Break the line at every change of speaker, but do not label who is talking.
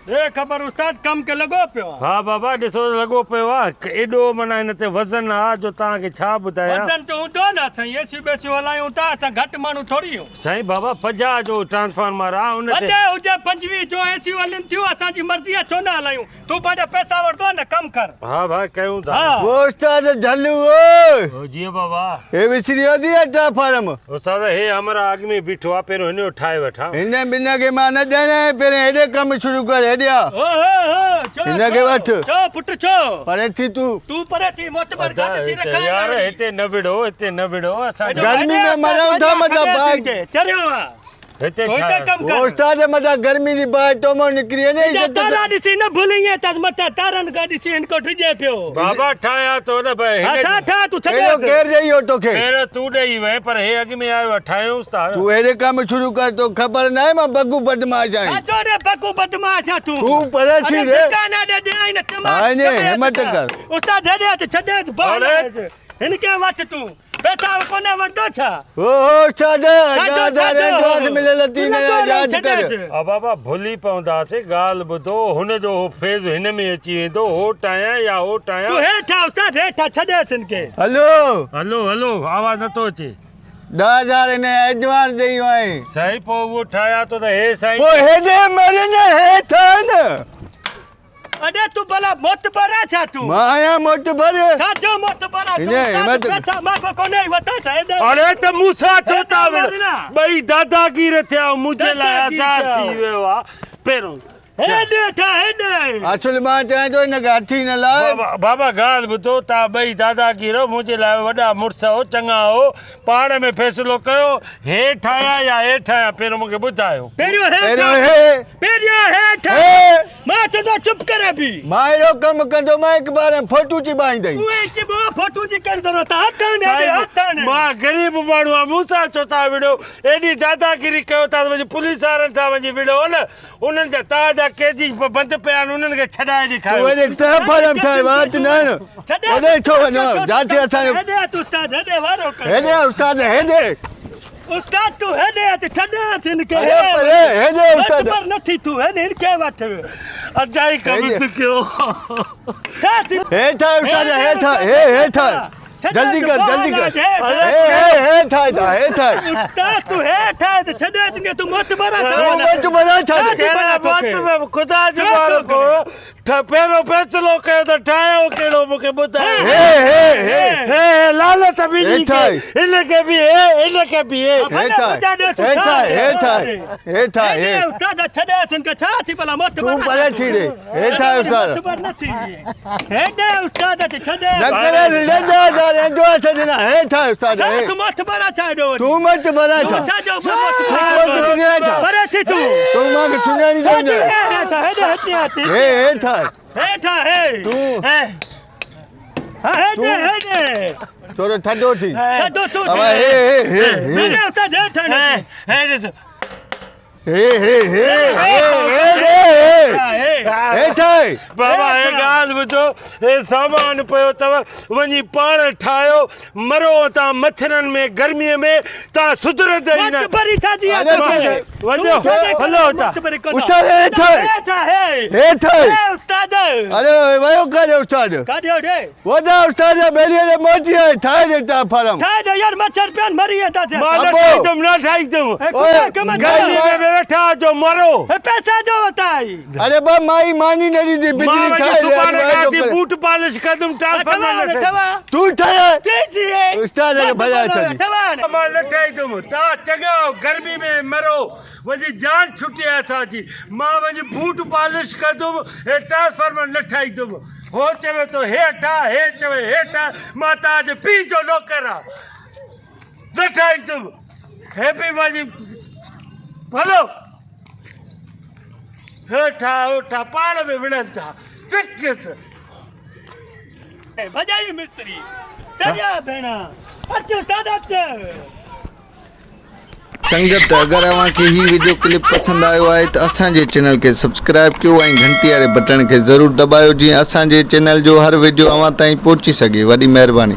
ڏي خبر استاد ڪم کي لڳو پيو آ.
ها بابا ڏسو ته لڳو پيو آ. ايڏو معنيٰ هن تي وزن آ جو توهان کي ڇا ٻڌايان.
وزن ته هوندو نه سائين اي سيون ٻي سيون هلايون ٿا اسان گهٽ ماڻهو ٿوري آهيون.
سائين بابا 50 جو ٽرانسفارمر آ ان تي.
وڏي هجي 25 جو اي سيون هلن ٿيون اسان جي مرضي آ ڇو نه هلايون تون پنهنجا پئسا وٺندو آ نه ڪم ڪر.
ها ڀاء ڪيون ٿا.
ها.
او استاد جهل او.
او جيئن بابا.
هي وسري ويو ٿي يا ٽرانسفارم.
استاد هي همراهه اڳ ۾ بيٺو آ پهريون هن جو ٺاهي وٺان.
هن ٻن کي مان نه ڏيڻ آهيان پهرين هيڏي ڪم شروع ڪر هيڏي آ.
او هو هو ڇو
هن کي وٺ.
ڇو پٽ ڇو.
پري ٿي تون.
تون پري ٿي معتبر
ادا
گڏ ٿي
هتي
رکان
يار هتي نه وڙهو هتي نه وڙهو اسان
گرمي ۾ مرون ٿا متان باهه
چريو آ
هتي
هتي ڪم ڪر
استاد متان گرمي جي باهه تو مان نڪري وڃي
جا تارا ڏسي نه ڀلين ته متان تارن کان ڏسي هن کو ڊڄي پيو
بابا ٺاهيا تو نه ڀئي
هن ٺا ٺا تون ڇڏي
ايڏو ڪير ڏئي ويو توکي
پهريون تون ڏئي وئين پر هي اڳ ۾ آيو آ ٺاهيونس ٿا
تون هيڏي ڪم شروع ڪر تو خبر ناهي مان بگو بدمعاش آهيان
ڇا ٿو ري بگو بدمعاش آ تون
تون پري ٿي ري
دڪان ڏي ڏيائين نه تمام
هاڻي همت ڪر
استاد هيڏي اچ ڇڏيس باهه هن کي وٺ تون پئسا ڪونه وٺندو ڇا؟
هو هو استاد 10,000 ايڊوانس مليل اٿي نه ياد ڪر.
ها بابا ڀلي پونداسين ڳالهه ٻڌو هن جو هو فيض هن ۾ اچي ويندو هو ٽايان يا هو ٽايان.
تون هيٺ آ استاد هيٺ آ ڇڏيس هن کي.
هلو.
هلو هلو آواز نٿو اچي.
10,000 هن ايڊوانس ڏئي ويو آهين.
سائين پوء اهو ٺاهيان ٿو ته هي سائين.
پوء هيڏي مر نه هيٺ آ نه.
اڙي تون ڀلا معتبر آ ڇا تون؟
مان آهيان معتبر.
ڇا جو معتبر آ تون؟
همت
پئسا مان کان ڪونهي وتا ڇا هيڏي؟
اڙي ته مون سان ڇو ٿا وڙهو؟ ٻئي داداگير ٿيا آهيو منهنجي لاء آزاد ٿي ويو آ پهريون.
هيڏي ٺا هيڏي.
اصل مان چوان ٿو هن کي هٿ ئي نه لاء.
بابا ڳالهه ٻڌو توهان ٻئي داداگير آهيو منهنجي لاء وڏا مڙس آهيو چڱا آهيو پاڻ ۾ فيصلو ڪيو هي ٺاهيان يا هي ٺاهيان پهريون مون کي ٻڌايو.
پهريون هي ٺاهه پهريون هي ٺاهه مان چوندو چپ ڪري بيهه.
مان اهڙو ڪم ڪندو مان هڪ بار ۽ فوٽو چي ٻاهيندئي.
اهي چئبو آهي فوٽو جي ڪهڙي ضرورت آهي هٿ هڻ هيڏي هٿ هڻ.
مان غريب ماڻهو آهيان مون سان ڇو ٿا وڙهو ايڏي داداگيري ڪيو ٿا ته وڃي پوليس وارن سان وڃي وڙهو نه انهن جا توهان جا قيدي بند پيا آهن انهن کي ڇڏائي ڏيکاريو.
تون هيڏي ٽه فارم ٺاهي وات نه هڻ هوڏي ڇو وڃو جاتي اسان جو
هيڏي اچ استاد هيڏي وارو ڪر
هيڏي استاد هيڏي
استاد تون هيڏي اچ ڇڏي اچ هن کي
اڙي پري هيڏي استاد
پر نه ٿي تون هيڏي هن کي وٺ
اجائي ڪم سکيو
ڇا ٿي
هيٺ آ استاد هيٺ آ هي هيٺ آ جلدي ڪر جلدي ڪر هي هي هيٺ آ هيٺ آ
استاد تون هيٺ آ ته ڇڏي اچ هن کي تون موت برا ڇا
تون موت برا ڇا
موت خدا جي مار پهريون فيصلو ڪيو ته ٺاهيو ڪهڙو مون کي ٻڌايو.
هي هي هي.
هي هي لعنت ٻنهي کي هن کي به هي هن کي به هي.
هيٺ آء هيٺ آء هيٺ آء هيٺ آء هي.
استاد ڇڏي اچ هن کي ڇا ٿي ڀلا موت
تون پري ٿي ري هيٺ آء استاد.
هيڏي استاد اچ ڇڏي.
نه ڪري لڏا ڏا ايڊوانس ڏنا هيٺ آء استاد هي.
تون موت برا ڇا ايڏو وڏي.
تون موت برا ڇا.
ڇا جو موت
برا ڇا.
پري ٿي تون.
تون مان کي سڃاڻي ٿو نه.
هيڏي هچي هچي.
هي هيٺ آء.
هيٺ آء هي.
تون.
ها هيڏي هيڏي.
ٿورو ٿڌو ٿي.
ٿڌو ٿو
ٿي. هي هي هي.
هيڏي استاد هيٺ آء.
هي هي.
هي هي هي هي هي هيٺ آء.
بابا هي ڳالهه ٻڌو هي سامان پيو اٿو وڃي پاڻ ٺاهيو مرو تان مڇرن ۾ گرمي ۾ تان سڌرندي ئي نه.
بري ڇا جي آ توکي.
وڃو هلو هتان.
استاد هيٺ آء. هيٺ آء.
استاد.
اري ويو ڪاڏي استاد.
ڪاڏي هوڏي.
وڏا استاد جا ٻيلي ڏي موٽي آء ٺاهي ڏي ٽاپ فارم.
ٺاهي ڏي يار مڇر پيا آهن مري وينداسين.
مان نه ٺاهيندم نه ٺاهيندم. گرمي ۾ ويٺا آهيو مرو.
هي پئسا جو وتائي.
اڙي با مائي ماني نه ڏيندي بجلي
مان وڃي
ٺاهي ڏي
سڀاڻي کان ٿي بوٽ پالش ڪندم ٽرانسفارمر نه ٺاهيندم.
تون ٺاهي استاد کي ڀڄائي ڇڏي.
مان نه ٺاهيندم توهان چڱا آهيو گرمي ۾ مرو وڃي جان ڇٽي آهي اسان جي مان وڃي بوٽ پالش ڪندم هي ٽرانسفارمر نه ٺاهيندم. هو چوي ٿو هيٺ آ، هي چوي هيٺ آ، مان توهان جي پيء جو نوڪر آ، نه ٺاهيندم. هي به وڃي ڀلو هيٺ آ هوٺ آ پاڻ ۾ وڙهن ٿا. چڪس.
ڀڄائي مستري چريا ڀيڻا اچ استاد اچ.
سنگت اگر اوهان کي هي وڊيو ڪلپ پسند آيو آهي ته اسان جي چينل کي سبسڪرائب ڪيو ۽ گهنٽي واري بٽڻ کي ضرور دٻايو جيئن اسان جي چينل جو هر وڊيو اوهان تائين پهچي سگهي وڏي مهرباني.